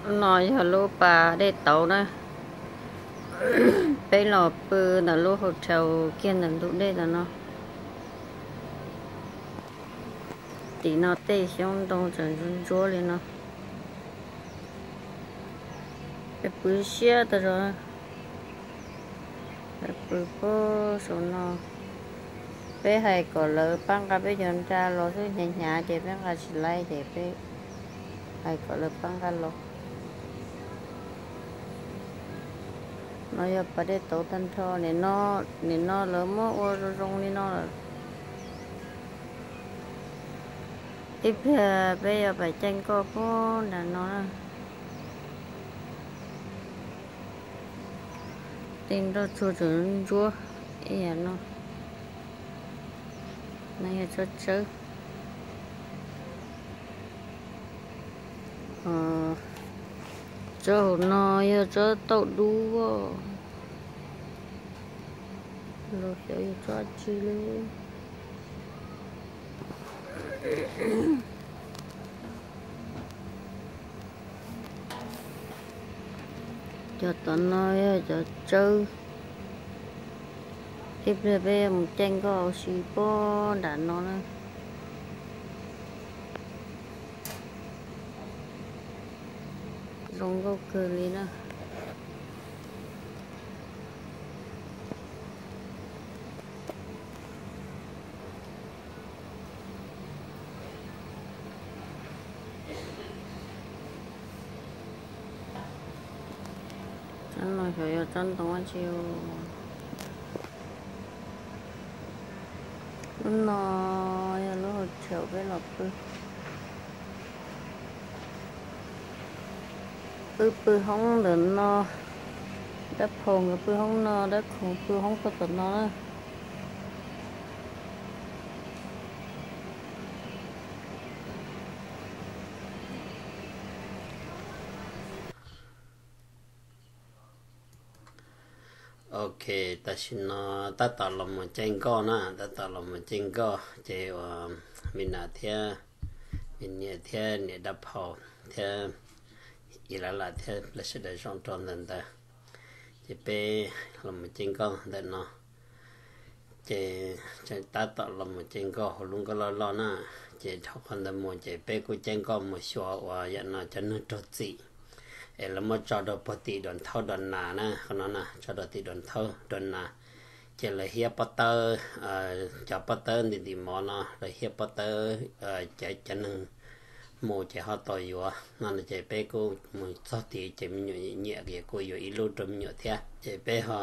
Lub no yog lub pas dej tauv na. Peb los pw ntawm lub hotel kiag ntawm ntug dej ntawm no. Tim no tej xyoob ntoo tseem ntsuab ntsuab li no. Peb pw siab tag zog. Peb pw puag saum no. Peb hais kom lawv pab nqa peb cov nra los xwb, hnyav hnyav ces peb nqa tsis laib ces peb hais kom lawv pab nqa los. No yog pas dej tauv tag nrho, nim no lawv muab ua zoo zoo li no lawm. Ib pliag peb yuav pais caij nkoj puag nram no na. Tej nroj tsuag tseem ntsuab ib yam no. No yog tsob tsawb. Tsob hauv no yog tsob tauj dub, los xyov yog tsob tsi li. Cov tom no yog cov tsawb. Ib pliag peb yuav mus caij nkoj ua si puag nram no na. Zoo nkauj kawg li na. Tsob no xyov yog tsob ntoo dab tsi. Lub no yog lub hotel peb los pw. Wb pw hoob ntawm no, dab phau nkawd pw hoob no, dab khoom pw hoob puag tom no na. Ok, tam sim no tab tom los mus caij nkoj na, tab tom los mus caij nkoj ces uas me nas thiab me niam thiab niam dab phau thiab ib lam lam thiab lawv sawv daws zoo rau ntawm ntawd. Ces peb los mus caij nkoj ntawm no, ces tseem tab tom los mus caij nkoj hauv lub nkoj loj loj na. Ces dhau qhov ntawd mus ces peb kuj caij nkoj mus xyuas uas yam no cov neeg raug txim es lawv muab tso rau puag tim Dom Thauj Dom Nas na, qhov no na, tso rau tim Dom Thauj Dom Nas. Ces lawv hiab pob tawb, cov pob tawb ntim ntim mov no, lawv hiab pob tawb, cov, cov neeg mus ces ho tau yuav no no. Ces peb kuj mus txog tid ces me nyuam nyiam nyiam ces kuj yuav ib lub rau me nyuam thiab. Ces peb ho